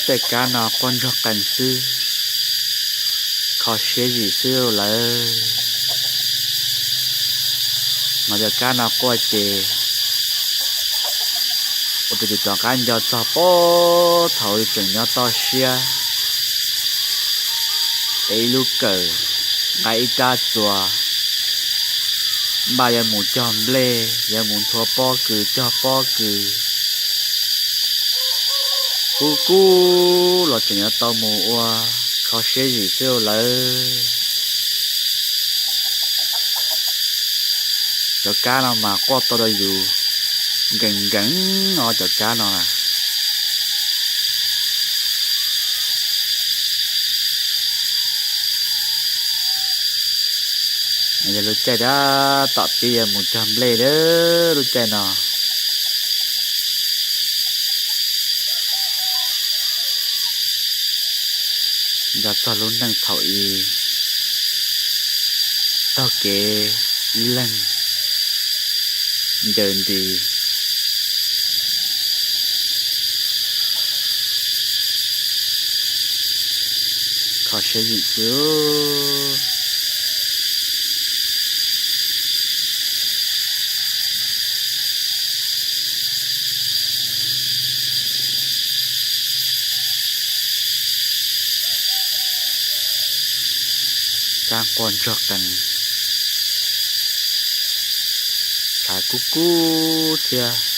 Tej kab no quaj ntsuag qees xwb, kho siab zim xwb lawm. Mas cov kab no quaj ces ua rau yus rov qab nco txog puag thaum yus tseem nyob toj siab, es ib lub kawm, nqa ib rab txuas, npaj yuav mus cog nplej, yuav mus nthua pob kws cog pob kws, kub kub los tseem yuav tau mus ua, kho siab zim xwb lawm. Cov kab no mas quaj tau rau yus nkees nkees os, cov kab no na. Yog lub caij tab tom pib yuav mus cog nplej lawm lub caij no. Nco txog lub neej thaum i taug kev ib leeg ncaws nti, kho siab zim xwb. Kab quaj ntsuag qees, tshav kub kub thiab.